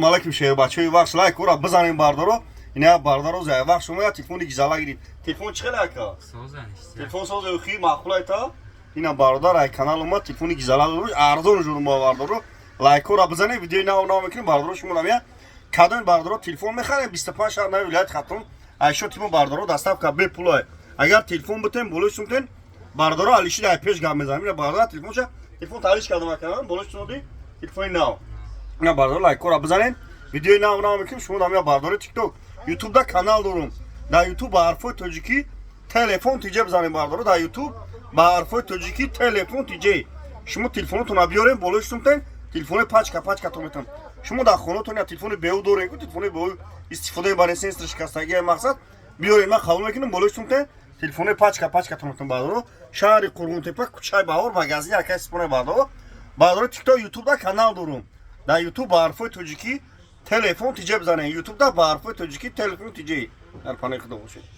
Алайкум, шербачаи вақт, лайк ура бизанем, бардоро. Ина бардаро зай вақт шумо я телефони гизала гирид. Телефон чӣ хеле, ака? Телефон соза, хи маъқулайта. Ина бародар ай канал омад, телефони гизала дору, арзон журу мо, бардоро. Лайкора бизанем, видеои нав нав мекунем, бардоро. Шумо намя кадоми бардоро телефон мехарем, 25 шаҳр нави вилояти Хатлон айшо тимо, бардоро, доставка бепулай. Агар телефон битем, болои сумтен, бардоро, алиши дай пеш гап мезанем. Ина бародар телефонша, телефон таълиш кардам, ака, болои сумоди телефони нав. Ина бардоро, лайкора бизанем, видеои нав нав мекунем. Шумо намя бардори Тикток, Ютубда канал дорум. Дар Ютуб ба ҳарфҳои тоҷикӣ «Телефон тиҷе» бизанем, бардоро. Дар Ютуб ба ҳарфҳои тоҷикӣ «Телефон тиҷе». Шумо телефонотонро биёрем, болои сумтен, телефони пачка пачка то метавон. Шумо дар хонатон я телефони беу дорем ку, телефони беу истифода мебарем, сенсор шикастагӣ, мақсад, биёрем, ман қабул мекунам, болои сумтен, телефони пачка пачка то метавон, бардоро. Шаҳри Қурғонтепа, кӯчаи Баҳор, магазини акай Сипоне, бардоро. Бардоро, Тикток, Ютубда канал дорум. Дар Ютуб ба ҳарфҳои тоҷикӣ «Телефон тиҷе» бизанем. Ютубда ба ҳарфҳои тоҷикӣ «Телефон тиҷе». Дар паноҳи Худо бошед.